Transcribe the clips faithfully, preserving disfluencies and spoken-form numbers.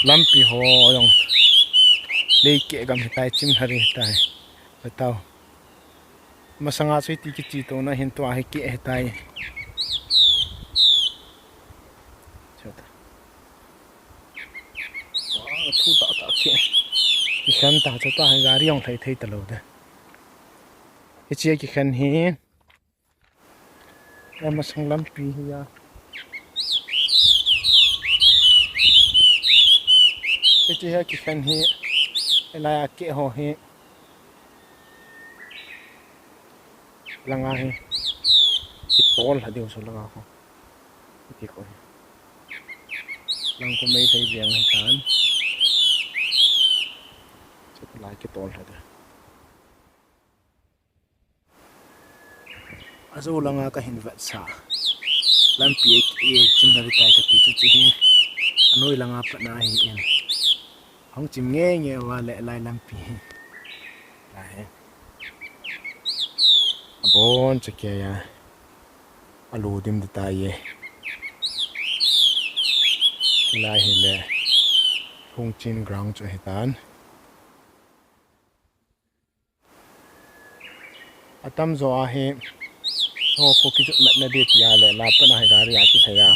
Lampi ho jong lei keh gam hitai, chim lhari hitai. Ve tao. Masanga chu hiti kichi tona hin tua hi keh hitai. Chuta. Wah, thu tah tah keh. Kikhen ta chu tua hi gari jong lhai thei talou de. Hiche kikhen hi. Amasang lampi hi a. Hiche hi kikhen hi. Hilai a keh ho hi. Langa hi. Kitol lha diu chu langa ho. Hiti ko hi. Lang ko Meitei veng hi tan. Chuta lai kitol lha diu. Ajo langa kahin vetsah. Lampi e, e, chim lhari tai kati chu hiche hi. Anoi langa pat na ahin. Hung chim nge nge uva le lai lampi hi. Lai hi. Abon chu kei a. Alu dim di tai e. Lai hi le. Hung chin ground chu hitan. Atamjo a hi, ho, ho kijot matna di tia le, la pat na hi gari a kilhai a.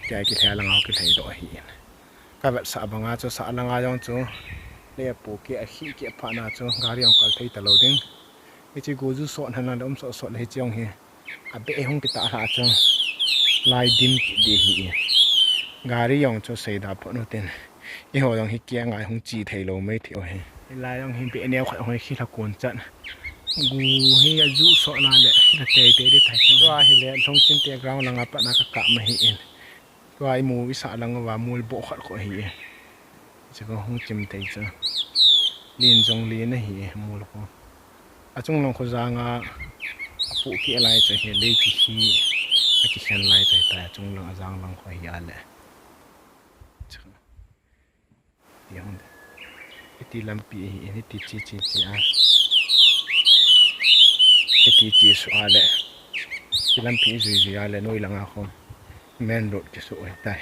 Tia kilhai a langa ho kilhai doh ahi in. Kavetsah banga chu sah langa jong chu, le pu keh a khi keh phat na chu, gari jong kal thei talou ding. Hiche go ju sot hana le um sot sot le hiche jong hi. Abeh hung kitah lha chu. Lai dim kit di hi. Gari jong chu seida phot u tin. Eiho jong hi kei ngai hung chi thei lou mai thei u hi. Hilai jong hi beh neo khat hung khi lha kon chan. Gu hi aju sot na le khi lha tei tei di tai chu. Tua hi le Lhongchim te ground langa pat na kakap ma hi in. Tua imu isah lang uva mol boh khat kho hi e. Chu ko hung chim tei chu. Lin jong lin ahi e mol ko. Achung lang kho janga apu keh lai chu hi lei kihi. Akikhen lai chu hitai achung lang ajang lang kho hi a le. Chu. Ti hung de. Hiti lampi hi, hiti chi chi chi a. Hiti chi su a le. Hiti lampi jui jui a le, noi langa khom. Main road kisu hitai.